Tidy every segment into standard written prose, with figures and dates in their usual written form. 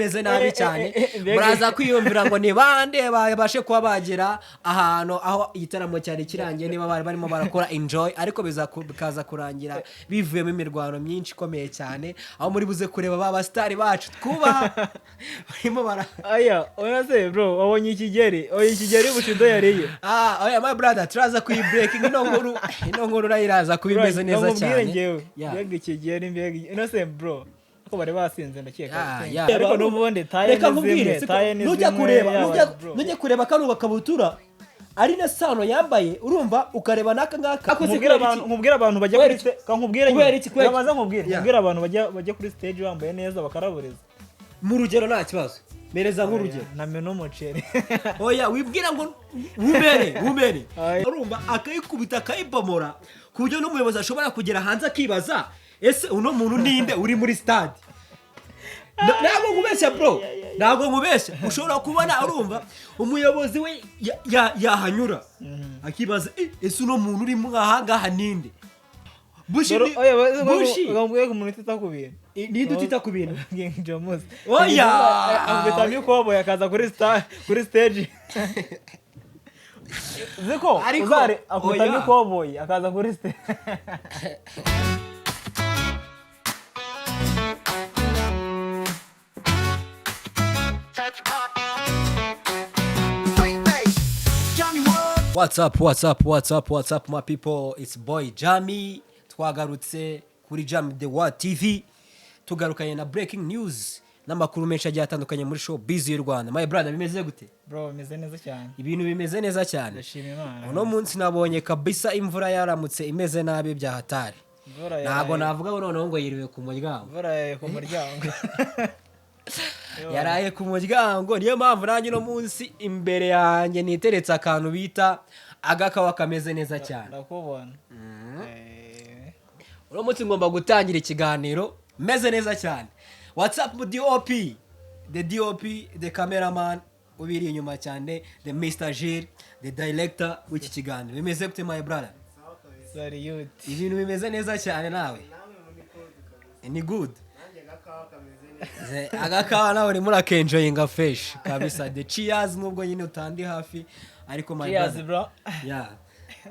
bimeze nabi cyane. Muraza kwiyumvira ngo ni bande babashe kuba bagera ahantu aho igitaramo cyari kirangiye, niba bari barimo barakora enjoy, ariko bikaza kurangira bivuyemo imirwano myinshi ikomeye cyane, aho muri buze kureba ba basitari bacu twubaha barimo bara Aya, urase bro, wabonye ikigeri, oya, ikigeri Bushido yariye. Ah, oya, my brother, turaza kuyi breaking ino nkuru. Ino nkuru nayo iraza kuba imeze neza Ndamubwire cyane. Njyewe mbega ikigeri, mbega innocent bro, ko bari basinze ndakeka. Ariko n'ubundi taye Reka ni nkubwire, zimwe, siko taye ni nujya zimwe, kureba yaba bro. Nujya kureba kano gakabutura ari na sano yambaye, urumva, ukareba n'aka ngaka. Ako se Nkubwire kubera abantu iki? Nkubwire abantu bajya Kubera kuri iki? ka nkubwire Kubera nyine. iki? Kubera iki? Ndabanza nkubwire. Nkubwire abantu bajya kuri stage bambaye neza bakaraburiza. Mu rugero, nta kibazo, mereza nk'urugero. Namena umuceri. Oya, wibwira ngo wumere wumere. Ay. Urumva, akayikubita akayibomora ku buryo n'umuyobozi ashobora kugera hanze akibaza: ese uno muntu ninde uri muri stade? Ntabwo nkubeshya bro, ntabwo nkubeshya. Ushobora kubona, urumva, umuyobozi we yahanyura akibaza: "Eh, ese uno muntu uri aha ngaha ninde?" Bushi Oya, Bushi bamubwiye ku muntu utita ku bintu. Ninde utita ku bintu? King James. Oya! Akubitamo ikoboyi akaza kuri stage. Ziko Ariko, uzare akubitamo oya. ikoboyi akaza kuri stage. What's up, what's up, what's up, what's up, my people? It's boy Jami. Twagarutse kuri Jami The World TV. Tugarukanye na breaking news n'amakuru menshi agiye atandukanye muri show biz y'u Rwanda. My brother, bimeze gute? Bro, bimeze neza cyane. Ibintu bimeze neza cyane. Ndashima Imana. Uno munsi nabonye kabisa imvura yaramutse imeze nabi bya hatari. Imvura Ntabwo yaraye. navuga ngo noneho ngo yiriwe ku muryango. Imvura yaraye ku muryango. Yaraye ku muryango, niyo mpamvu nanjye uno munsi imbere yanjye niteretse akantu bita agakawa kameze neza cyane. Ndakubona. Uno munsi ngomba gutangira ikiganiro meze neza cyane. What's up, DOP, the DOP, the cameraman ubiri inyuma cyane, the Mr Gilles, the director w'iki kiganiro. Bimeze gute, my brother? Salute. Ibintu bimeze neza cyane. Nawe ni good. Agakawa nawe urimo urakenjoyinga fresh kabisa. The cheers, nubwo nyine utandi hafi, ariko my Cheers, brother. bro. Yeah,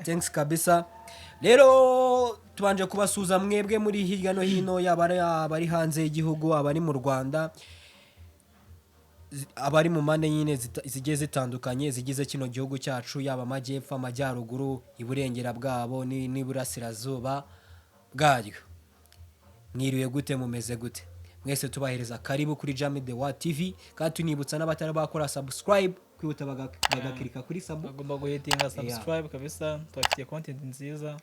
thanks kabisa. Rero tubanje kubasuhuza mwebwe muri hirya no hino, yaba ari abari hanze y'igihugu, abari mu Rwanda, abari mu mpande nyine zigiye zitandukanye zigize kino gihugu cyacu, yaba amajyepfo, amajyaruguru, iburengera bwabo n'iburasirazuba bwaryo. Mwiriwe gute? Mumeze gute mwese? Tubahereza karibu kuri Jami The World TV, kandi tunibutsa n'abatari bakora subscribe kwihuta bagakirika kuri sub. Bagomba guhitinga subscribe kabisa, tubafitiye content nziza.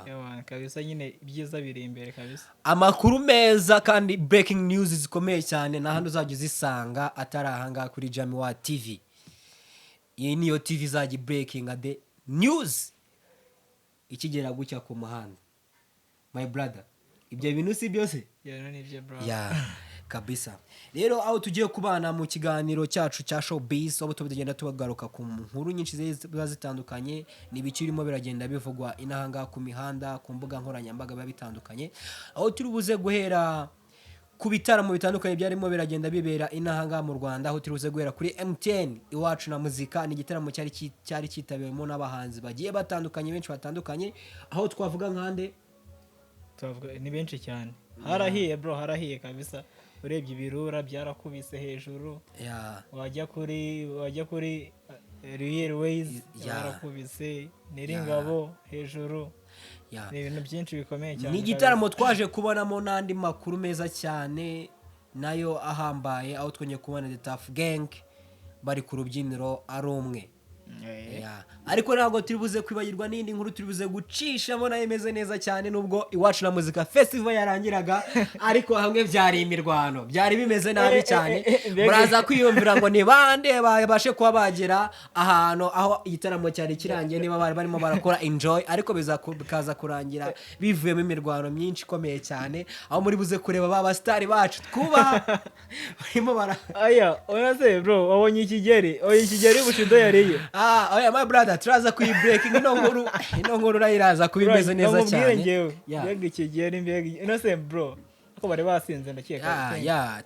Ewa, kabisa nyine ibyiza biri imbere kabisa. Amakuru meza kandi breaking news zikomeye cyane, nta handi uzajya uzisanga atari ahangaha kuri Jami Wa TV. Iyi niyo TV izajya breaking the news ikigera gutya ku muhanda. My brother, ibyo bintu si byose? Ibyo ni byo, bro. Ya kabisa. Rero aho tugiye kubana mu kiganiro cyacu cya showbiz, aho tugenda tubagaruka ku nkuru nyinshi ziba zitandukanye n'ibikirimo biragenda bivugwa inahangaha ku mihanda, ku mbuga nkoranyambaga biba bitandukanye, aho turi buze guhera ku bitaramo bitandukanye byarimo biragenda bibera inahangaha mu Rwanda, aho turi buze guhera kuri MTN Iwacu na Muzika. Ni igitaramo cyari cyitabiwemo n'abahanzi bagiye batandukanye, benshi batandukanye, aho twavuga nkande? Twavuga ni benshi cyane. Harahiye bro, harahiye kabisa. Urebye ibirura byarakubise hejuru. Wajya kuri Real Ways, barakubise Nyiringabo hejuru. Ni ibintu byinshi bikomeye cyane. Ni igitaramo twaje kubonamo n'andi makuru meza cyane nayo ahambaye, aho twongeye kubona The Tough Gang bari ku rubyiniro ari umwe. Yeah. Ariko ntabwo turi buze kwibagirwa n'indi nkuru turi buze gucishamo nayo imeze neza cyane. Nubwo Iwacu na Muzika Festival yarangiraga, ariko hamwe byari imirwano, byari bimeze nabi cyane. Muraza kwiyumvira ngo ni bande babashe kuba bagera ahantu aho igitaramo cyari kirangiye, niba bari barimo barakora enjoy, ariko bikaza kurangira bivuyemo imirwano myinshi ikomeye cyane, aho muri buze kureba ba basitari bacu twubaha barimo bara Aya, urase bro, wabonye ikigeri, oya, ikigeri Bushido yariye. Ah, oya, my brother, turaza kuyi breaking ino nkuru. Ino nkuru nayo iraza kuba imeze neza Ndamubwire cyane. njyewe. Yeah. Mbega ikigeri, mbega innocent bro, Ariko bari basinze, ndakeka. Ya,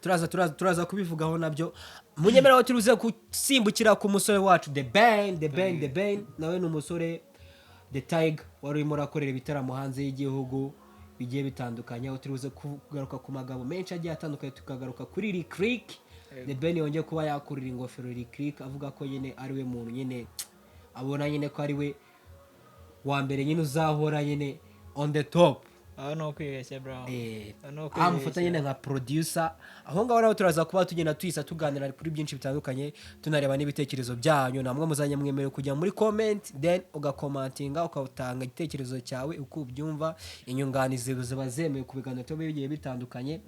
turaza kubivugaho nabyo. Munyemera aho turuze gusimbukira ku musore wacu The Ben. The Ben, The Ben nawe ni umusore The Tiger wari urimo urakorera ibitaramo hanze y'igihugu bigiye bitandukanye, aho turibuze kugaruka ku magambo menshi agiye atandukanye, tukagaruka kuri Lick Lick. The Ben yongeye kuba yakurira ingofero Lick Lick, avuga ko nyine ari we muntu nyine abona nyine ko ari we wa mbere nyine uzahora nyine on the top. Aho ni ukwibeshya, bro. Aho ni Amufata ukwibeshya. nyine nka producer. Aho ngaho naho turaza kuba tugenda tuyisa tuganira kuri byinshi bitandukanye, tunareba n'ibitekerezo byanyu. Namwe muzajya mwemerewe kujya muri comment, then ugacommentinga, ugatanga igitekerezo cyawe uko ubyumva. Inyunganizi ziba zemewe ku biganiro tuba bigiye bitandukanye.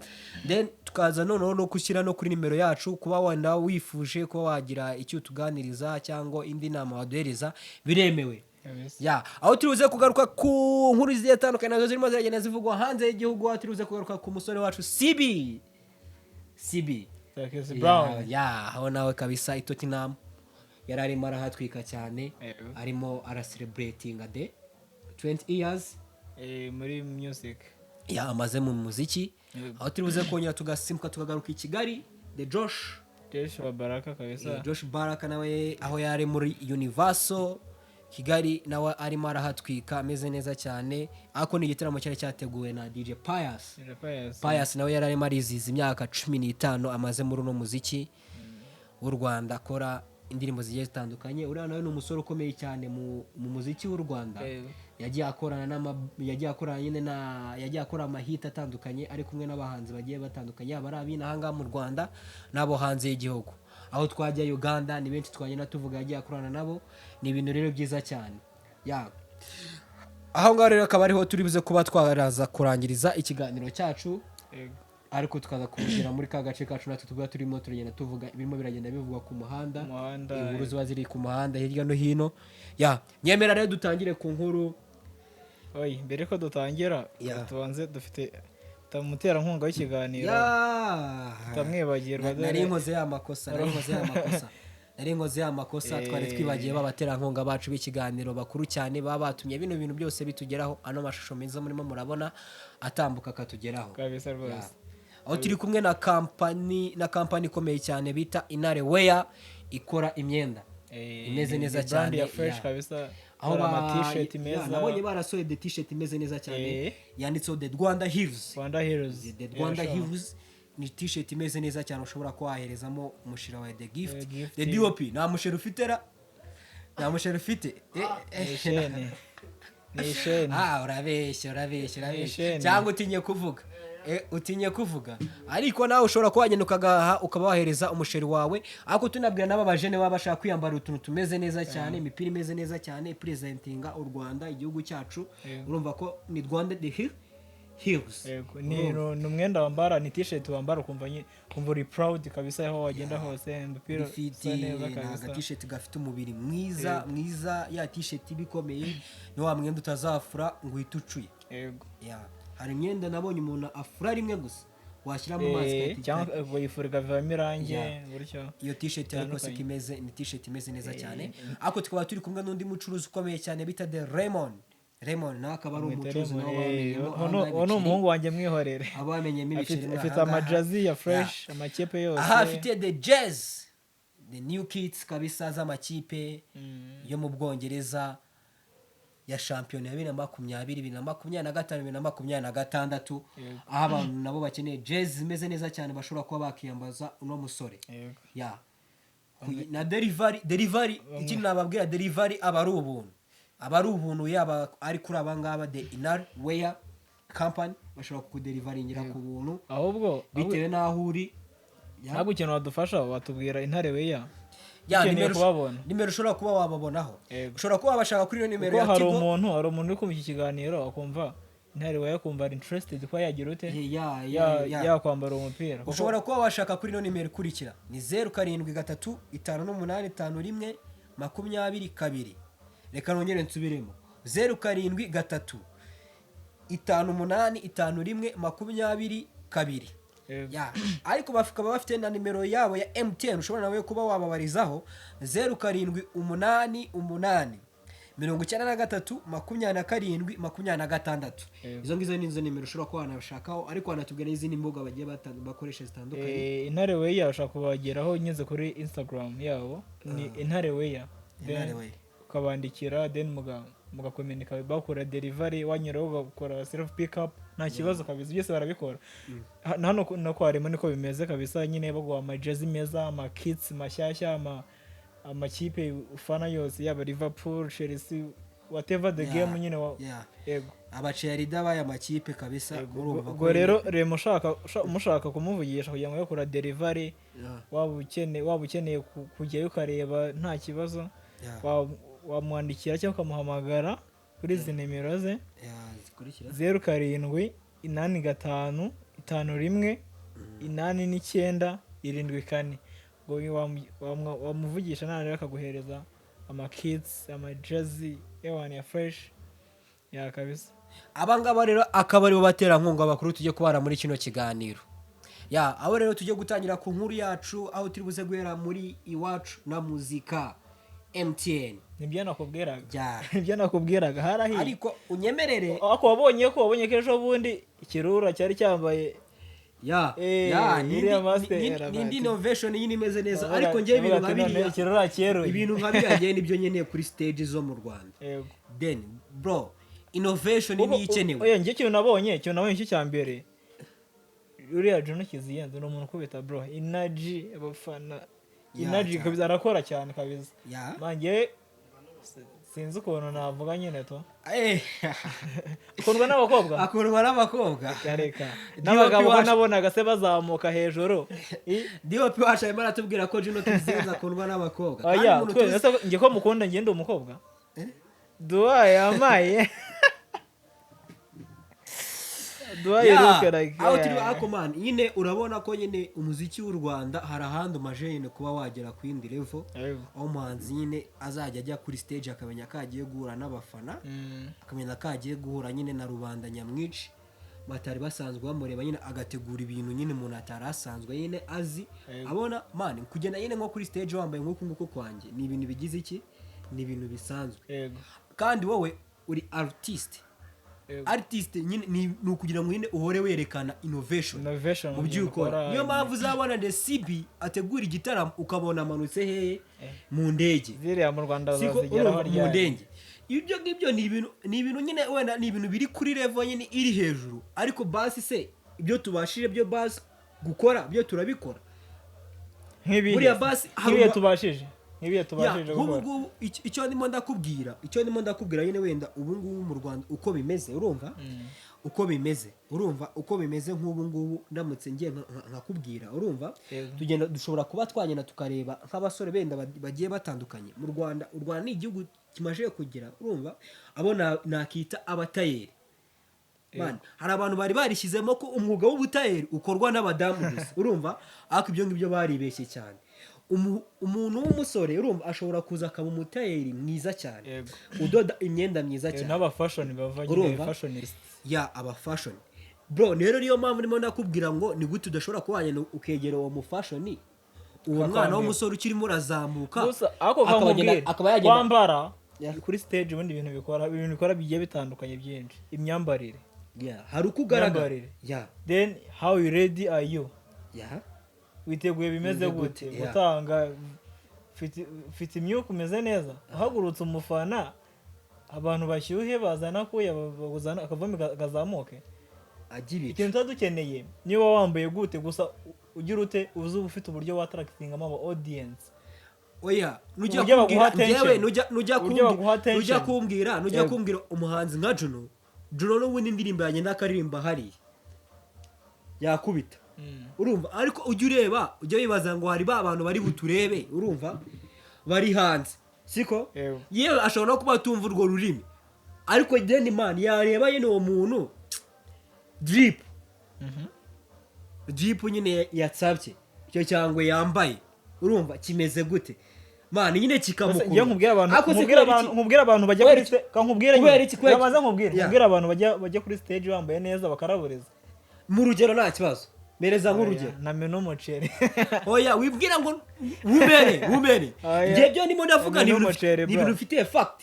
Then tukaza noneho no gushyira no kuri nimero yacu, kuba wenda wifuje kuba wagira icyo utuganiriza cyangwa indi nama waduhereza, biremewe. Kabisa. Ya, aho turi buze kugaruka ku nkuru zigiye zitandukanye nazo zirimo ziragenda zivugwa hanze y'igihugu, aho turi buze kugaruka ku musore wacu CB CB. Chris Ya, Brown. Ya, aho nawe kabisa i Tottenham yari arimo arahatwika cyane. Yego. Arimo aracelebratinga the 20 years Muri music. Ya, amaze mu muziki. Yego. Aho turi buze kongera tugasimbuka tukagaruka i Kigali, the Josh. Joshua Baraka kabisa. Josh Baraka nawe aho yari muri Universal Kigali nawe arimo arahatwika ameze neza cyane, ariko ni igitaramo cyari cyateguwe na DJ Pius. DJ Pius. Pius nawe yari arimo arizihiza imyaka 15 amaze muri uno muziki w'u Rwanda, akora indirimbo zigiye zitandukanye. Uriya nawe ni umusore ukomeye cyane mu muziki w'u Rwanda. Yagiye akorana n'ama yagiye akorana nyine na yagiye akora amahit atandukanye ari kumwe n'abahanzi bagiye batandukanye, yaba ari ab'inaha ngaha mu Rwanda n'abo hanze y'igihugu. Aho twajya Uganda ni benshi twagenda tuvuga yagiye akorana nabo. Ni ibintu rero byiza cyane. Ya, aho ngaho rero akaba ariho turi buze kuba twaraza kurangiriza ikiganiro cyacu. Yego. Ariko tukaza kugira muri ka gace kacu natwe tuba turimo turagenda tuvuga ibirimo biragenda bivugwa ku muhanda, Umuhanda. inkuru ziba ziri ku muhanda hirya no hino. Ya, nyemera rero dutangire ku nkuru. Oyi, mbere ko dutangira, tubanze dufite umuterankunga w'ikiganiro. Tutamwibagirwa. Nari nkoze ya makosa, nari nkoze ya makosa, nari nkoze ya makosa. Twari twibagiye b'abaterankunga bacu b'ikiganiro bakuru cyane, baba batumye bino bintu byose bitugeraho, ano mashusho meza murimo murabona atambuka akatugeraho. Kabisa rwose. Aho turi kumwe na kampani ikomeye cyane bita Intare Wear, ikora imyenda imeze neza Ni brand cyane, ya fresh kabisa. Aho Hari ama t-shirt meza. Nabonye barasohoye the t-shirt imeze neza cyane, yanditseho The Rwanda Heroes. Rwanda Heroes. The Rwanda Yeah, sure. Heroes ni t-shirt imeze neza cyane, ushobora kuba waherezamo umushira wa The Gift. The Gift. The DOP, nta musheri ufite ra? Nta musheri ufite? Ni isheni, ni isheni. Ah, urabeshya, urabeshya, urabeshya. Isheni. Cyangwa utinye kuvuga. Utinye kuvuga, ariko nawe ushobora kuba wagenda ukagaha, ukaba wahereza umusheri wawe. Ariko tunabwira n'aba bajene baba bashaka kwiyambara utuntu tumeze neza cyane, imipira imeze neza cyane presentinga u Rwanda, igihugu cyacu. Urumva ko ni Rwanda the Heroes. Yego, ni umwenda wambara, ni t-shirt wambara ukumva uri proud kabisa aho wagenda hose, umupira usa Ifite neza ni kabisa. Agatisheti gafite umubiri mwiza mwiza, ya t-shirt iba ikomeye, ni wa mwenda utazafura ngo uhite ucuye. Ya, hari imyenda nabonye umuntu afura rimwe gusa, washyira mu mazi igahita Cyangwa ukayifura ikavamo irangi gutyo. Iyo t-shirt ariko siko Bitandukanye. imeze, ni t-shirt imeze neza cyane. Ariko tukaba turi kumwe n'undi mucuruzi ukomeye cyane bita The Raymond. Raymond nawe akaba ari Mwita umucuruzi Raymond, nawe bamenyemo uwo ni ahangaha uwo ni ibiceri. umuhungu wanjye, mwihorere. Aba bamenyemo ibiceri Afite ahangaha. amajazi ya fresh, amakipe yose. Aha afite the jazz, the new kits kabisa z'amakipe yo mu Bwongereza ya shampiyona ya 2020, 2025, 2026, aho abantu nabo bakeneye jezi zimeze neza cyane bashobora kuba bakiyambaza uno musore. Ya, na delivery, ikindi nababwira, delivery aba ari ubuntu, aba ari ubuntu, yaba ari kuri aba ngaba The Intare Wear Company, bashobora kukuderivaringira ku buntu Ahubwo bitewe n'aho uri. Ya. Ntabwo ikintu wadufasha, watubwira Intare Wear Ya, ukeneye nimero kubabona. Nimero ushobora kuba wababonaho, ushobora kuba wabashaka kuri iyo nimero Kuko ya hari Tigo. umuntu uri kumva iki kiganiro akumva Intare Wear, akumva ari interested kuba yagira ute, yakwambara uwo mupira. Ushobora kuba washaka kuri ino nimero ikurikira, ni 0735851202. Reka nongere nsubiremo: 0735851202. Ya, ariko bakaba bafite na nimero yabo ya MTN ushobora nawe kuba wababarizaho, 0788 93 27 26. Yego. Izo ngizo ni izo nimero ushobora kuba wanabashakaho, ariko wanatubwira n'izindi mbuga bagiye bakoresha zitandukanye. Intare Weya ushobora kubageraho unyuze kuri Instagram yabo, ni Intare Weya. Then Intare Weya. ukabandikira, then mugakominika, bakora delivery, wanyuraho ugakora self pick up, nta kibazo kabisa, byose barabikora. Hano no kwa Remo niko bimeze kabisa nyine, baguha amajezi meza, amakits mashyashya, amakipe ufana yose, yaba Liverpool, Chelsea, whatever the game nyine yego. Abacheerleader b'aya makipe kabisa, urumva ko Ubwo rero Remo umushaka kumuvugisha kugira ngo yakora delivery, waba ukeneye kujyayo ukareba, nta kibazo, wamwandikira cyangwa ukamuhamagara kuri izi nimero ze: Yeah, zikurikira. 0785 51 89 74. Ubwo wamuvugisha nta rero akaguhereza amakits, amajezi ewana ya fresh ya kabisa. Aba ngaba rero akaba aribo baterankunga bakuru tujye kubana muri kino kiganiro. Ya, aho rero tujye gutangira ku nkuru yacu, aho turi buze guhera muri Iwacu na Muzika, MTN. Nibyo nakubwiraga. Ya. Nibyo nakubwiraga, harahiye. Ariko unyemerere. Ariko wabonye ko ejo bundi ikirura cyari cyambaye Ya, iriya master n'indi bati. innovation nyine imeze neza, ariko njyewe ibintu nka Bavuga ati, biriya ikirura cyeruye. Ibintu nka biriya njyewe nibyo nkeneye kuri stage zo mu Rwanda. Then bro, innovation niyo ikenewe. Oya, njye ikintu nabonye cyo cya mbere, uriya Juno Kizigenza ni umuntu ukubita, bro, energy abafana, energy kabisa, arakora cyane kabisa. Manjye sinzi ukuntu navuga nyine to. Akundwa n'abakobwa. Akundwa n'abakobwa. Reka. DOP N'abagabo ko wacu- nabonaga se bazamuka hejuru. DOP wacu arimo aratubwira ko Juno Kizigenza akundwa n'abakobwa. Kandi Oya, umuntu twe tuzi- ese njye ko mukunda, njye ndi umukobwa? Eh? Duwa yamaye duwa. Yeah, You look like aho turi ako man nyine, urabona ko nyine umuziki w'u Rwanda hari ahandi umaje nyine kuba wagera ku yindi level, aho umuhanzi nyine azajya ajya kuri stage akamenya ko agiye guhura n'abafana, akamenya ko agiye guhura nyine na rubanda nyamwinshi batari basanzwe bamureba nyine, agategura ibintu nyine umuntu atari asanzwe nyine azi. Abona man, kugenda nyine nko kuri stage wambaye nk'uku nguku kwanjye ni ibintu bigize iki, ni ibintu bisanzwe. Kandi wowe uri artist. Artist nyine ni ukugira ngo nyine uhore werekana innovation Innovation mu byo ukora. ukora. Niyo mpamvu uzabona The CB ategura igitaramo, ukabona amanutse hehe? Mu ndege. Ziriya mu Rwanda Siko bazigeraho urumva, mu ryari? ndege. Ibyo ngibyo ni ibintu nyine wenda ni ibintu biri kuri level nyine iri hejuru, ariko basi se ibyo tubashije byo basi gukora byo turabikora? Nk'ibihe? Buriya basi hari Nk'ibihe tubashije Nk'ubu gukora? ngubu icyo ndimo ndakubwira nyine, wenda ubu ngubu mu Rwanda uko bimeze, urumva uko bimeze, urumva uko bimeze, nk'ubu ngubu ndamutse ngiye nkakubwira, urumva, tugenda dushobora kuba twagenda tukareba nk'abasore benda bagiye batandukanye mu Rwanda. U Rwanda ni igihugu kimaze kugira, urumva, abo nakita abatayeri. Man, hari abantu bari barishyizemo ko umwuga w'ubutayeri ukorwa n'abadamu gusa, urumva, ariko ibyo ngibyo baribeshye cyane. Umuntu w'umusore, urumva, ashobora kuza akaba umutayeri mwiza cyane, udoda imyenda myiza cyane. N'abafashion bava nyine. Urumva? Fashionist. Ya, aba fashion bro. Rero niyo mpamvu ndimo ndakubwira ngo ni gute udashobora kuba wagenda ukegera uwo mufashion, uwo mwana Akakambira. w'umusore ukirimo urazamuka, Gusa ako akaba kankubwira, akaba yagenda kwambara kuri stage, ubundi ibintu bikora bigiye bitandukanye byinshi, imyambarire. Yeah, hari uko ugaragara. Imyambarire. Then how you ready are you? Witeguye bimeze Bimeze gute? gute? Yeah. Gutanga ufite imyuka umeze neza, uhagurutse umufana, abantu bashyuhe, bazana kuya bazana akavumbi kazamuke. Ajya ibicu. Ikintu tuba dukeneye, niba wambaye gute gusa ugira ute, uzi uba ufite uburyo waattractingamo aba audience. Oya, nujya Uburyo kumbwira baguha attention. njyewe nujya Uburyo baguha attention. nujya Yego. kumbwira umuhanzi nka Juno, Juno n'ubundi indirimbo yanjye n'akaririmba hariya yakubita, urumva, ariko ujya ureba, ujya wibaza ngo hari ba bantu bari buturebe, urumva, bari hanze, siko? Yego. Yewe, ashobora no kuba atumva urwo rurimi, ariko then man yareba nyine uwo muntu drip drip nyine yatsabye icyo cyangwa yambaye, urumva, kimeze gute man nyine, Gusa kikamukura. njye nkubwira abantu Ariko se nkubwira kubera abantu nkubwira abantu bajya kubera kuri ka nkubwire kubera nyine. iki- kubera iki? Ndabanza nkubwire. Nkubwire abantu bajya kuri stage bambaye neza bakaraburiza. Mu rugero nta kibazo, mereza nk'urugero. Namena umuceri. Oya, wibwira ngo wumere wumere. Oya. Njye byo ndimo ndavuga ni Namena ibintu umuceri, ni bro. ibintu bifitiye fact.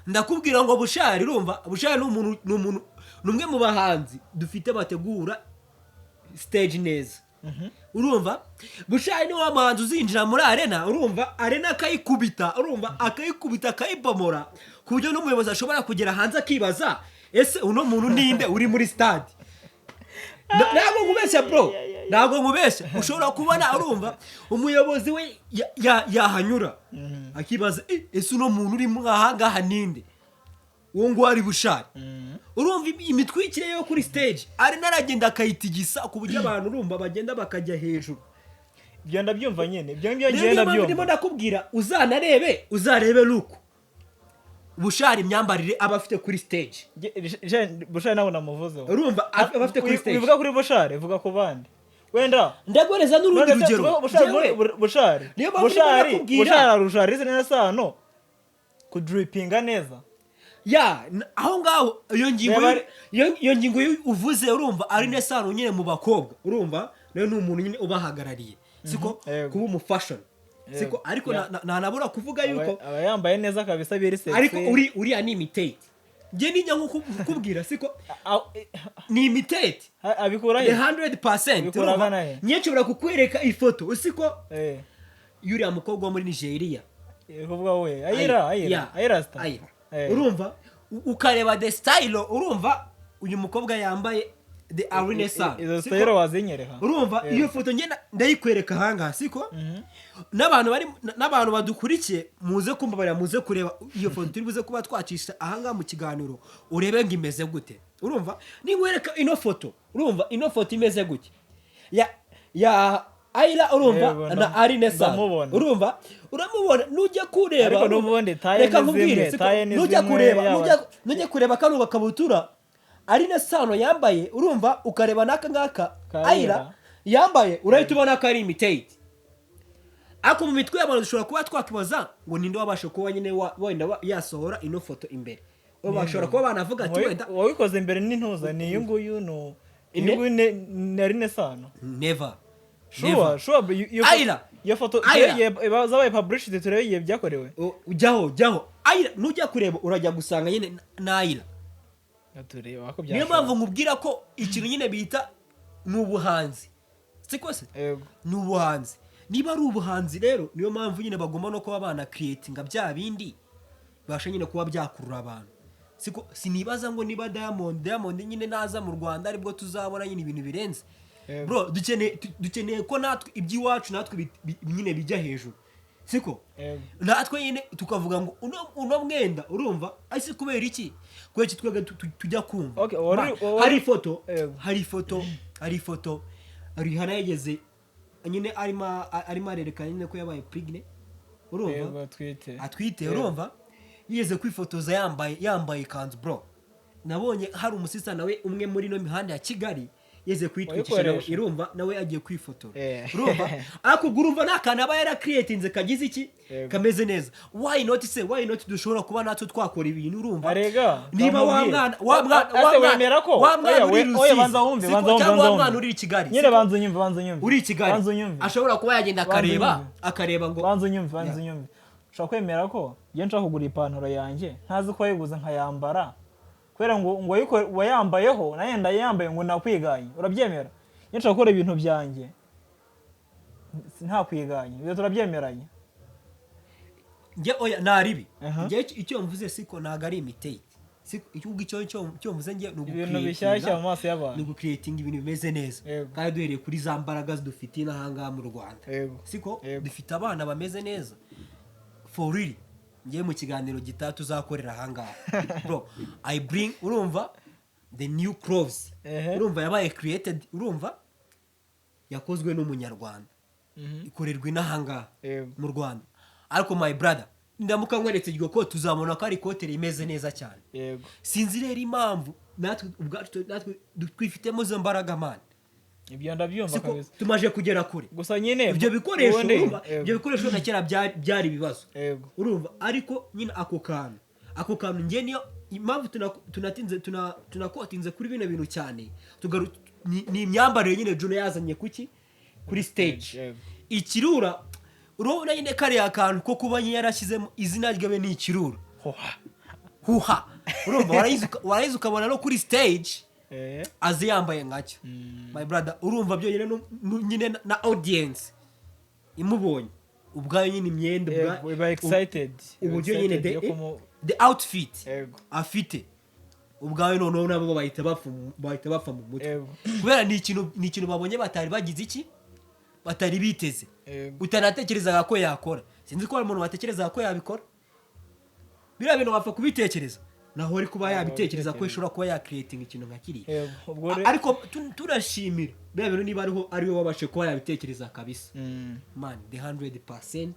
Ndakubwira ngo Bushali, urumva, Bushali ni umuntu, ni umwe mu bahanzi dufite bategura stage neza. Urumva, Bushali ni wa muhanzi uzinjira muri arena, urumva, arena akayikubita, urumva, akayikubita, akayibomora, ku buryo n'umuyobozi ashobora kugera hanze akibaza: "Ese uno muntu ninde uri muri stade?" Ntabwo nkubeshya, bro, ntabwo nkubeshya. Ushobora kubona, urumva, umuyobozi we yahanyura akibaza: "Eh, ese uno muntu uri ahangaha ninde?" Uwo nguwo ari Bushali. Urumva, imitwikire yo kuri stage, arena aragenda akayitigisa ku buryo abantu, urumva, bagenda bakajya hejuru. Ibyo ndabyumva nyine, ibyo ngibyo Rero ngiye niyo mpamvu ndimo ndabyumva. ndakubwira, uzanarebe, uzarebe look Bushali, imyambarire aba afite kuri stage. Bushali ntabwo namuvuzeho. Urumva, aba afite kuri stage. Wivuga kuri Bushali, vuga ku bandi wenda. Ndaguhereza n'urundi None se rugero. Bushali Njyewe Bushali niyo mpamvu ndimo Bushali ndakubwira. Bushali arusha Alyn Sano kudripinga neza. Ya, aho ngaho iyo ngingo Reba iyo ngingo uvuze, urumva, Alyn Sano nyine mu bakobwa, urumva, nawe ni umuntu nyine ubahagarariye, siko? Yego. Kuba umufashion, siko? Ariko ntanabura kuvuga yuko Aba yambaye neza kabisa, biri sexy. Ariko uriya ni imitate. Njye nijya nko kukubwira, siko? Ni imitate. Abikura he? 100%. Abikura Urumva? agana he? Njye nshobora kukwereka ifoto, siko, Eh, y'uriya mukobwa wo muri Nigeria. Uri kuvuga we Ayra Ayra? Yeah. Ayra Starr. Ayra. Eh. Urumva, ukareba the style, urumva, uyu mukobwa yambaye, the Alyn Sano. Izo Siko? style wazinyereka. Urumva, Eh. iyo foto njye ndayikwereka ahangaha, siko? N'abantu bari, n'abantu badukurikiye, muze kumbabarira, muze kureba iyo foto turi buze kuba twacisha ahangaha mu kiganiro, urebe ngo imeze gute. Urumva, ninkwereka ino foto, urumva, ino foto imeze gute ya Ayra, urumva, Yego, na Alyn Sano. ndamubona. Urumva, uramubona, nujya kureba, Ariko urumva, n'ubundi taille reka ni nkubwire, zimwe, siko? taille ni Nujya zimwe, kureba, nujya kureba kano gakabutura Alyn Sano yambaye, urumva, ukareba n'aka ngaka Ka Ayra Ayra. yambaye, urahita ubona ko ari imitate. Ariko mu mitwe y'abantu dushobora kuba twakwibaza ngo ninde wabasha kuba nyine wenda yasohora ino foto imbere. Bashobora kuba banavuga ati wenda Wabikoze mbere n'intuza ni uyu nguyu, no Ine? uyu nguyu ni Alyn Sano. Never. Sure. Never. Sure, Ayra. iyo foto Ayra. zabaye published, turebe igihe byakorewe. Ujyaho, jyaho Ayra, nujya kureba urajya gusanga nyine na Ayra. Tureba ko Niyo byashoboka. mpamvu nkubwira ko ikintu nyine bita ni ubuhanzi, siko se? Yego. Ni ubuhanzi. Niba ari ubuhanzi rero, niyo mpamvu nyine bagomba no kuba banacreatinga bya bindi bibasha nyine kuba byakurura abantu, siko? Sinibaza ngo niba Diamond nyine naza mu Rwanda aribwo tuzabona nyine ibintu birenze. Yego. Bro, dukeneye dukeneye ko natwe iby'iwacu natwe nyine bijya hejuru, siko? Yego. Natwe nyine tukavuga ngo uno mwenda, urumva, ese kubera iki twebwe tujya kumva Okay, hari ifoto, Yego. hari ifoto Rihanna yageze nyine arimo arerekana nyine ko yabaye pregnant, urumva? Yego, atwite. Atwite. Yego. Urumva, yigeze kwifotoza yambaye ikanzu. Bro, nabonye hari umusista nawe umwe muri ino mihanda ya Kigali yigeze kwitwikisha nawe, Wayikoresha. irumva, nawe agiye kwifotora. Urumva, ariko ubwo urumva ni akantu aba yaracreatinze kagize iki? Yego. Kameze neza. Why not se? Why not dushobora kuba natwe twakora ibintu, urumva? Arega, Niba wa ndamubwira. mwana wa mwana Ese wa mwana wemera ko wa mwana oya, uri oya, Rusizi, banza wumve, siko? banza wumve, Cyangwa banza wa mwana wumve. uri i Kigali, Nyine siko? Banza unyumve, banza unyumve. Uri i Kigali Banza unyumve. ashobora kuba yagenda Banza akareba, unyumve. akareba ngo Banza unyumve, banza unyumve. Ushobora kwemera ko iyo nshaka kugura ipantaro yanjye ntazi ko wayiguze nkayambara, kubera ngo wayambayeho nayo ndayambaye, ngo nakwiganye, urabyemera? Iyo nshaka gukora ibintu byanjye nta kwiganye, ibyo turabyemeranya? Njye oya, nta ribi. Aha. Njye icyo mvuze, siko, ntabwo ari imitate, siko? Icyo mvuze njye ni Ibintu ugucreatinga- bishyashya mu maso ni y'abantu. ugucreatinga ibintu bimeze neza, Yego. kandi duhereye kuri za mbaraga dufite n'ahangaha mu Rwanda, Yego. siko? Yego. Dufite abana bameze neza, for real. Ngiye mu kiganiro gitaha tuzakorera ahangaha, bro, I bring, urumva, the new clothes, urumva, yabaye created, urumva, yakozwe n'umunyarwanda, ikorerwa inahangaha Yego. mu Rwanda. Ariko my brother, ndamuka nkweretse iryo kote, tuzabona ko ari ikote rimeze neza cyane. Sinzi rero impamvu natwe ubwacu natwe twifitemo izo mbaraga, man. Ibyo ndabyumva Siko? kabisa. Tumaje kugera kure. Gusa nyine Ibyo bikoresho, urumva, ibyo bikoresho na kera byari ibibazo, urumva. Ariko nyine ako kantu njye niyo impamvu tunatinze, tunakotinze kuri bino bintu cyane. Ni imyambarire nyine Juno yazanye kuki kuri stage. Ikirura, urabona nyine kariya kantu ko kuba nyine yarashyizemo izina ryawe ni ikirura. Hoha. Huha, urumva, warangiza ukabona no kuri stage azi yambaye nkacyo, my brother. Urumva byonyine nyine na audience imubonye ubwayo nyine imyenda Yego, iba excited. Iba uburyo nyine excited the, yo the outfit Yego. afite ubwayo, noneho nabo bahita bapfa mu mutwe kubera ni ikintu babonye batari bagize iki, batari biteze, utanatekerezaga ko yakora. Sinzi ko hari umuntu watekerezaga ko yabikora biriya bintu, wapfa kubitekereza naho ari kuba yabitekereza ko ishobora kuba yacreatinga ikintu nka kiriya. Yego, ubwo Ariko turashimira biriya bintu niba ariho ariwe wabashe kuba yabitekereza kabisa. Man, the 100%,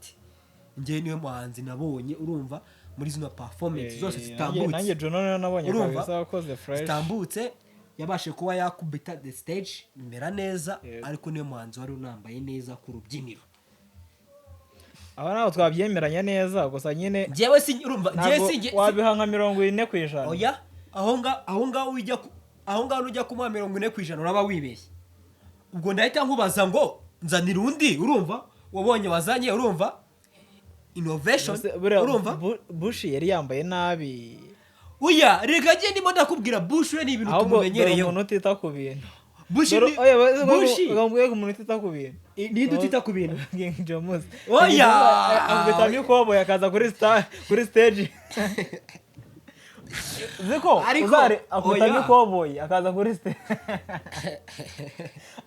njyewe niwe muhanzi nabonye, urumva, muri zino performance zose zitambutse. Nanjye Juno niyo nabonye Urumva? kabisa wakoze fresh. Zitambutse, yabashe kuba yakubita the stage imera neza. Ariko niwe muhanzi wari unambaye neza ku rubyiniro. Aho ntabwo twabyemeranya neza, gusa nyine Njyewe si, urumva, njyewe ntabwo si wabiha nka 40%. Oya, aho ngaho ujya kumuha 40% uraba wibeshye. Ubwo ndahita nkubaza ngo nzanira undi, urumva, wabonye wazanye, urumva, innovation. Ese buriya Urumva? Bushi yari yambaye nabi. Oya, reka njye ndimo ndakubwira, Bush we ni ibintu Ahubwo dore tumumenyereyeho. umuntu utita ku bintu. Bush Dore- oya, Bushi bambwiye ko umuntu utita ku bintu. Ninde utita ku bintu? King James. Oya! Akubitamo ikoboyi akaza kuri stage. Ziko Ariko, uzare akubitamo oya. ikoboyi akaza kuri stage.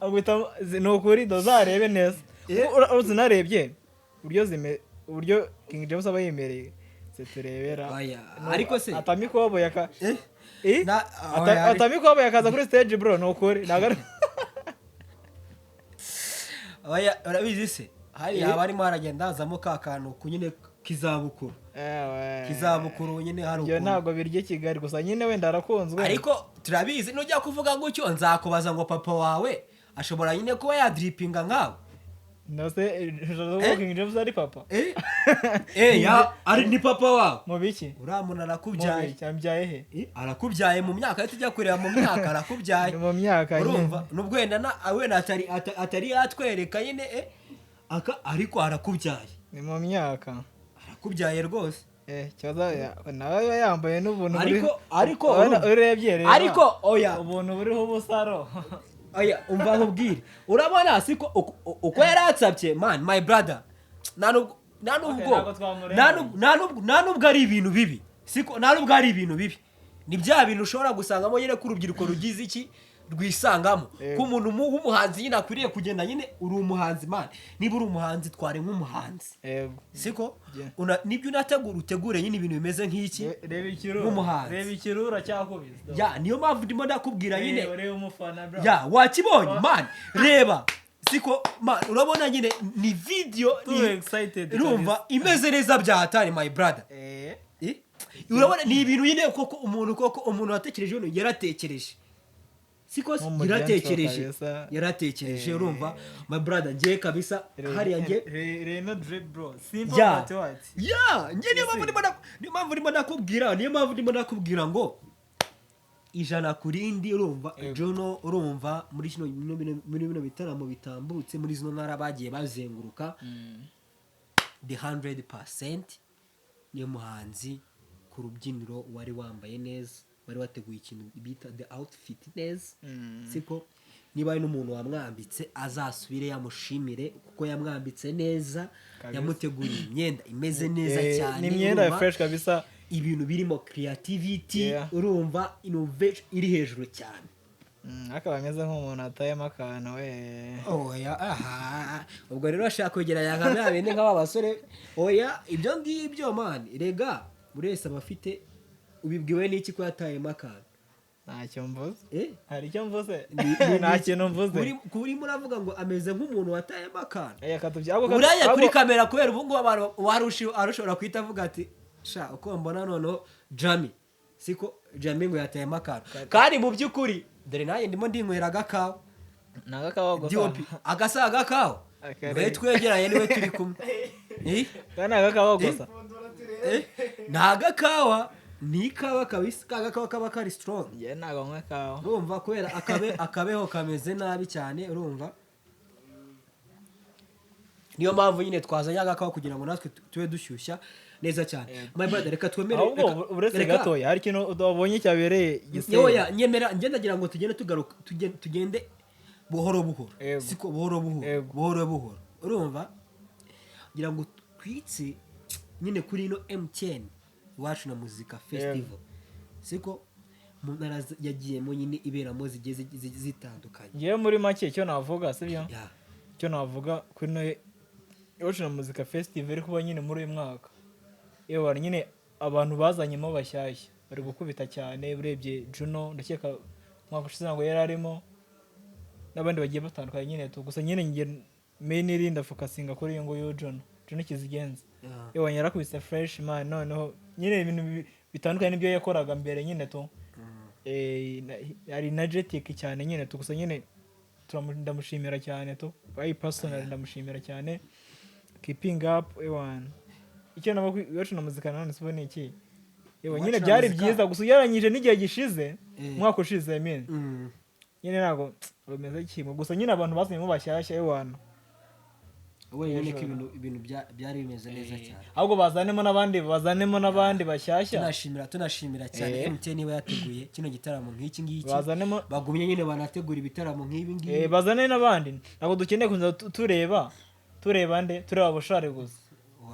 Akubitamo ni ukuri dozarebe neza. Unarebye uburyo King James aba yimereye, se turebera. Oya, ariko se Atamo ikoboyi aka Eh? Eh? Oya, Atamo ikoboyi akaza kuri stage, bro, ni ukuri. Ntabwo ari Oya, urabizi se, hariya Eh? haba harimo haragenda hazamo ka kantu ku nyine k'izabukuru. Ewe. K'izabukuru nyine hari Ibyo ukuntu. ntabwo birya i Kigali, gusa nyine wenda arakunzwe. Ariko turabizi, nujya kuvuga gutyo nzakubaza ngo papa wawe ashobora nyine kuba yadripinga nkawe? Nose Eh? King James ari papa? Eh eh, ya ari ni papa wawe. Mu biki? Uriya muntu Mu arakubyaye. biki? Ambyaye he? Eh, arakubyaye mu myaka. Iyo tujya kureba mu myaka, arakubyaye. Ni mu myaka nyine. Urumva, nubwo wenda na wenda atari yatwereka nyine, aka, ariko arakubyaye. Ni mu myaka. Arakubyaye rwose. Eh, kibazo nawe aba yambaye n'ubuntu Ariko Urabona, urumva. urebye reba. Ariko oya. Ubuntu buriho ubusaro. Oya, umva nkubwire, urabona siko uko yari atsabye, man, my brother, nta nubwo ntabwo twamureba. Nta nubwo ari ibintu bibi, siko? Nta nubwo ari ibintu bibi, ni bya bintu ushobora gusangamo nyine ko urubyiruko rugize iki, rwisangamo, ko umuntu w'umuhanzi nyine akwiriye kugenda nyine. Uri umuhanzi, man, niba uri umuhanzi tware nk'umuhanzi, siko? Nibyo unategura, utegure nyine ibintu bimeze nk'iki, Reba ikirura. nk'umuhanzi. Reba ikirura cyakubise. Ya, niyo mpamvu ndimo ndakubwira nyine. Reba umufana, bro. Ya, wakibonye, man, reba, siko, man? Urabona nyine ni video Too excited. Urumva imeze neza bya hatari, my brother. Eh? Urabona ni ibintu nyine koko umuntu, koko umuntu watekereje hano yaratekereje, siko? Nk'umu Yaratekereje. gentle kabisa. Yaratekereje. Urumva, my brother, ngiye kabisa hariya ngiye Reno drip, bro, simple. Ya. But what? Ya, njye niyo mpamvu ndimo ndakubwira ngo 100%. Urumva, Juno, urumva, muri bino bitaramo bitambutse muri zino ntara bagiye bazenguruka, the 100% niyo muhanzi ku rubyiniro wari wambaye neza, wari wateguye ikintu bita the outfit neza, siko? Niba ari n'umuntu wamwambitse, azasubire yamushimire kuko yamwambitse neza. Kabisa. Yamuteguriye imyenda imeze neza cyane. Ni imyenda Urumva? fresh kabisa. Ibintu birimo creativity, urumva, innovation iri hejuru cyane. Akaba ameze nk'umuntu atayemo akantu we. Oya, aha ubwo rero ashaka kwegeranya nka bya bindi nk'aba basore. Oya, ibyo ngibyo, man, rega buri wese aba afite. Ubibwiwe n'iki ko yatayemo akantu? Ntacyo mvuze. Eh? Hari icyo mvuze? Nta Nta kintu mvuze. Urimo uravuga ngo ameze nk'umuntu watayemo akantu. Eh, Buraya kuri kamera, kubera ubu ngubu abantu arushobora guhita avuga ati: "Sha, uko mbona noneho Jami, siko Jami ngo yatayemo akantu." Kandi mu by'ukuri dore nanjye ndimo ndinywera agakawa. Ni agakawa gusa. DOP agasa agakawa. Akarere. Niwe twegeranye, niwe turi kumwe. Eh? Kandi ni agakawa gusa. Eh? Ni agakawa, ni ikawa kabisa, ka gakawa kaba kari strong. Njye ntabwo nywa ikawa. Urumva, kubera akabeho kameze nabi cyane, urumva. Niyo mpamvu nyine twazanye agakawa kugira ngo natwe tube dushyushya neza cyane. My brother, reka twemere. Ahubwo uretse gatoya, hari ikintu wabonye cyabereye Gisenyi? Oya, nyemera, njye ndagira ngo tugende tugaruka, tugende buhoro buhoro. Siko? Buhoro buhoro. Yego. Buhoro buhoro. Urumva, ngira ngo twitse nyine kuri ino MTN Iwacu na Muzika Festival, siko? Mu ntara yagiyemo nyine iberamo zigiye zitandukanye. Ngewe muri make icyo navuga, sibyo? Ya. Icyo navuga kuri ino Iwacu na Muzika Festival iri kuba nyine muri uyu mwaka, yewe, nyine abantu bazanyemo bashyashya bari gukubita cyane. Urebye Juno, ndakeka umwaka ushize ntabwo yari arimo, n'abandi bagiye batandukanye nyine tu. Gusa nyine njye mainly ndafocusinga kuri uyu nguyu Juno Kizigenza. Yewe, yarakubise fresh man. Noneho nyine ibintu bitandukanye n'ibyo yakoraga mbere nyine tu. Ari energetic cyane nyine tu. Gusa nyine ndamushimira cyane tu, I personally ndamushimira cyane, keeping up ewan. Icyo nabo Iwacu na Muzika nanone sibo ni iki, yewe, Iwacu nyine na byari Muzika. byiza gusa ugereranyije n'igihe gishize, umwaka ushize, I mean, nyine ntabwo bameze kimwe. Gusa nyine abantu bazanyemo bashyashya, ewan. Wenyine ko ibintu byari bimeze neza cyane. Ahubwo bazanemo n'abandi bashyashya. Tunashimira cyane MTN iba yateguye kino gitaramo nk'iki ngiki. Bazanemo Bagumye nyine banategura ibitaramo nk'ibi ngibi. Bazane n'abandi. Ntabwo dukeneye kuza tureba nde, tureba Bushali gusa.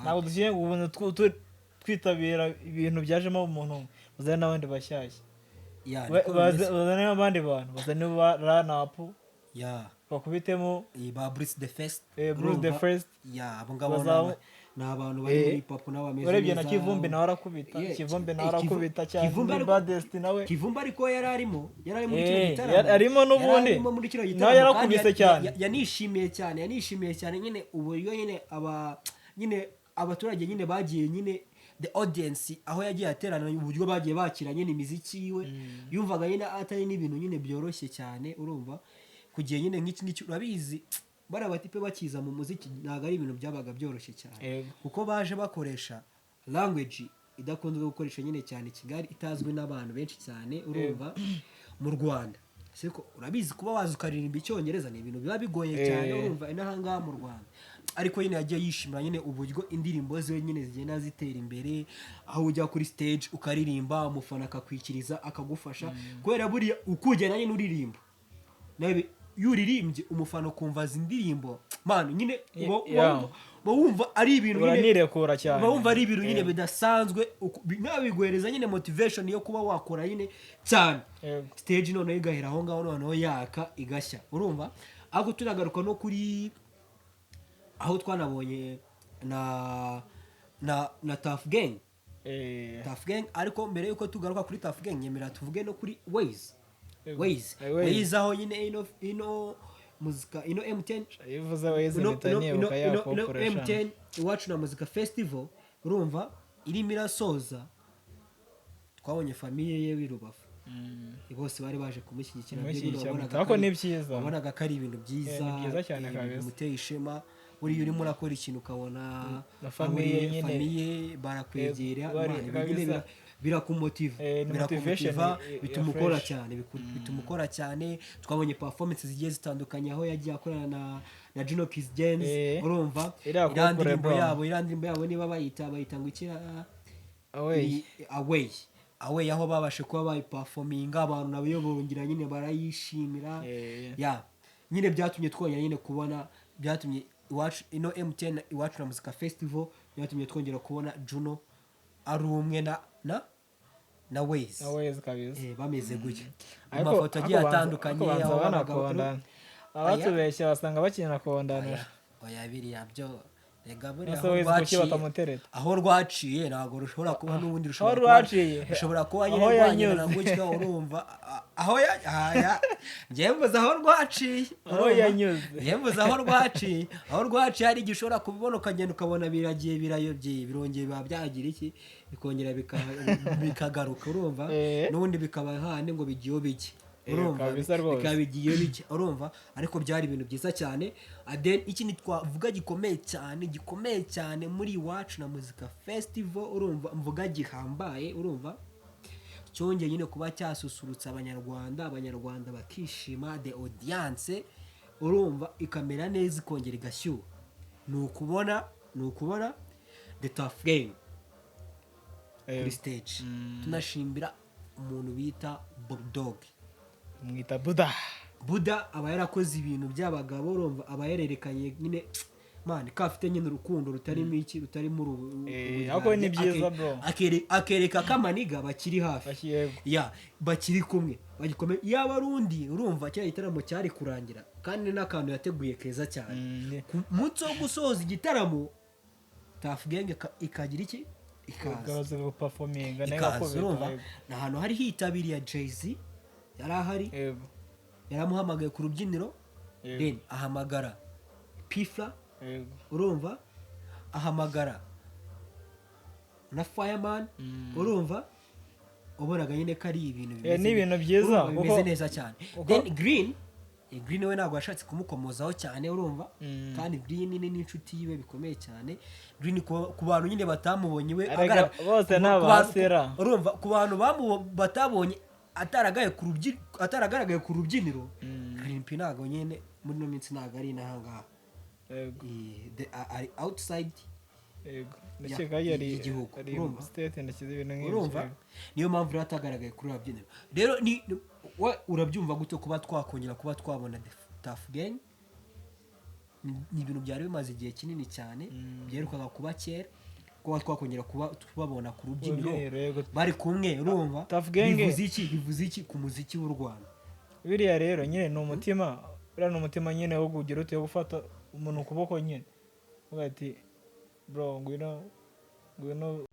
Ntabwo dukeneye kuza twitabira ibintu byajemo umuntu umwe. Bazane n'abandi bashyashya. Ya, niko bimeze. Bazane n'abandi bantu, bazane ba ranapu, bakubitemo. Ba Bruce the First. Bruce the Urumva? First. Ya, abo ngabo ni abantu bari muri hip hop nabo bameze Urebye na neza. Kivumbi nawe arakubita. Yeah, Kivumbi nawe arakubita cyane. Kivumbi Muri Baddest nawe. Kivumbi ariko yari ari muri kino gitaramo. Yari arimo n'ubundi. Yari arimo muri kino Nawe gitaramo kandi yarakubise cyane. yanishimiye cyane nyine uburyo nyine aba nyine abaturage nyine bagiye nyine, the audience aho yagiye aterana, uburyo bagiye bakira nyine imiziki yiwe. Yumvaga nyine atari n'ibintu nyine byoroshye cyane. Urumva, kugiye nyine nk'iki ngiki, urabizi, bariya batipe bakiza mu muziki ntabwo ari ibintu byabaga byoroshye cyane, kuko baje bakoresha language idakunzwe gukoresha nyine cyane Kigali, itazwi n'abantu benshi cyane. Urumva, mu Rwanda, siko? Urabizi, kuba waza ukaririmba Icyongereza ni ibintu biba bigoye cyane. Urumva, inahangaha mu Rwanda, ariko nyine yagiye yishimira nyine uburyo indirimbo ziwe nyine zigenda zitera imbere, aho ujya kuri stage ukaririmba, umufana akakwikiriza, akagufasha, kubera buriya uko ugenda nyine uririmba nawe, iyo uririmbye umufana ukumva azi indirimbo, man, nyine uba wumva ari ibintu nyine Uranirekura cyane. Uba wumva ari ibintu nyine bidasanzwe, nawe biguhereza nyine motivation yo kuba wakora nyine cyane. Stage noneho igahera aho ngaho, noneho yaka igashya. Urumva, ariko tunagaruka no kuri aho twanabonye na Tuff Gang. Tuff Gang. Ariko mbere yuko tugaruka kuri Tuff Gang, nyemera tuvuge no kuri Ways. Ways. Ways. Ways, aho nyine ino muzika, ino MTN Iyo uvuze Ways ino mpita ino nibuka ino ya ino population. MTN Iwacu na Muzika Festival, urumva, irimo irasoza, twabonye famille ye w'i Rubavu, bose bari baje kumushyigikira. Kumushyigikira, Wabonaga ariko ko ari- ni byiza. Wabonaga ko ari ibintu byiza. Ni byiza cyane ibintu kabisa. bimuteye ishema. Buriya urimo urakora ikintu ukabona Na famille aho nyine. famille barakwegera, Bari man, kabisa. nyine birakumotiva. Ni Birakumotiva, motivation ya bituma ukora fresh. cyane, bituma ukora cyane. Twabonye performance zigiye zitandukanye aho yagiye akorana na Juno Kizigenza. Urumva, Iriya iriya couple, ndirimbo bro. yabo, iriya ndirimbo yabo niba bayita ngo iki? Away. Ni Away, Away, aho babashe kuba bayiperforminga, abantu nabo bongera nyine barayishimira. Ya, nyine byatumye twongera nyine kubona, byatumye Iwacu, ino MTN Iwacu na Muzika Festival, byatumye twongera kubona Juno ari umwe na Ways. Na Ways kabisa. Bameze gutya mu Ariko mafoto agiye ariko atandukanye, ariko banza aho babaga banakundana. Abatubeshya basanga bakina kondana. Oya, biriya byo rega, buriya Ese aho Ways kuki rwaciye, batamutereta? aho rwaciye ntabwo rushobora kuba n'ubundi rushobora Aho kuba rwaciye. rushobora kuba nyine Aho rwanyerera yanyuze. gutya. Urumva, aho ya aya njyewe mvuze aho rwaciye. Aho Urumva? yanyuze. Njyewe mvuze aho rwaciye. Aho rwaciye hari igihe ushobora kubibona ukagenda ukabona biragiye, birayobye, birongeye biba byagira iki, bikongera bikagaruka. Urumva, n'ubundi bikaba hahandi ngo bigiye iyo bijya. Urumva, Kabisa rwose. bikaba bigiye bijya. Urumva, ariko byari ibintu byiza cyane. Then ikindi twavuga gikomeye cyane, gikomeye cyane muri Iwacu na Muzika Festival, urumva, mvuga gihambaye, urumva, cyongeye nyine kuba cyasusurutsa Abanyarwanda, Abanyarwanda bakishima, the audience, urumva, ikamera neza, ikongera igashyuha. Ni ukubona The Tough Gang kuri stage. Tunashimbira umuntu bita Bulldog. Mwita Buda. Buda aba yarakoze ibintu by'abagabo, urumva, aba yarerekanye nyine, man, ko afite nyine urukundo rutarimo iki, rutarimo uburyarya. Ariko ni byiza, bro. Akereka ko amaniga bakiri hafi. Yego. Ya, bakiri kumwe, bagikomeye. Yaba ari undi, urumva, kiriya gitaramo cyari kurangira, kandi n'akantu yateguye keza cyane. Ku munsi wo gusoza igitaramo, Tuff Gang ikagira iki, ikaza. Ikaza guperforminga nayo. Ikaza. Igakubita, Urumva, ni ahantu hari hitabiriye Jay-Z, yari ahari. Yaramuhamagaye ku rubyiniro. Then ahamagara P Fla. Urumva, ahamagara na Fireman. Urumva, ubonaga nyine ko ari ibintu Ni ibintu byiza, urumva, bimeze neza cyane. Then Green, Green we ntabwo yashatse kumukomozaho cyane, urumva. Kandi Green ni n'inshuti yiwe bikomeye cyane. Green ku bantu nyine batamubonye we Erega bose ni abahasera. Urumva, ku bantu batabonye ataragaragaye ku rubyiniro, Green P ntabwo nyine muri ino minsi ntabwo ari inahangaha. Ari outside Ndakeka yari y'igihugu, ari urumva? state, ndashyize ibintu nk'ibyo. Urumva, niyo mpamvu rero atagaragaye kuri uru rubyiniro. Rero we urabyumva gute kuba twakongera kuba twabona The Tough Gang? Ni ibintu byari bimaze igihe kinini cyane, byerukaga kuba kera, kuba twakongera kuba tubabona ku rubyiniro Rubyiniro, yego. bari kumwe, urumva. Tough Gang. Bivuze iki ku muziki w'u Rwanda? Biriya rero nyine ni umutima, buriya ni umutima nyine wo kugira ute, wo gufata umuntu ukuboko nyine uvuga ati: "Bro, ngwino, ngwino."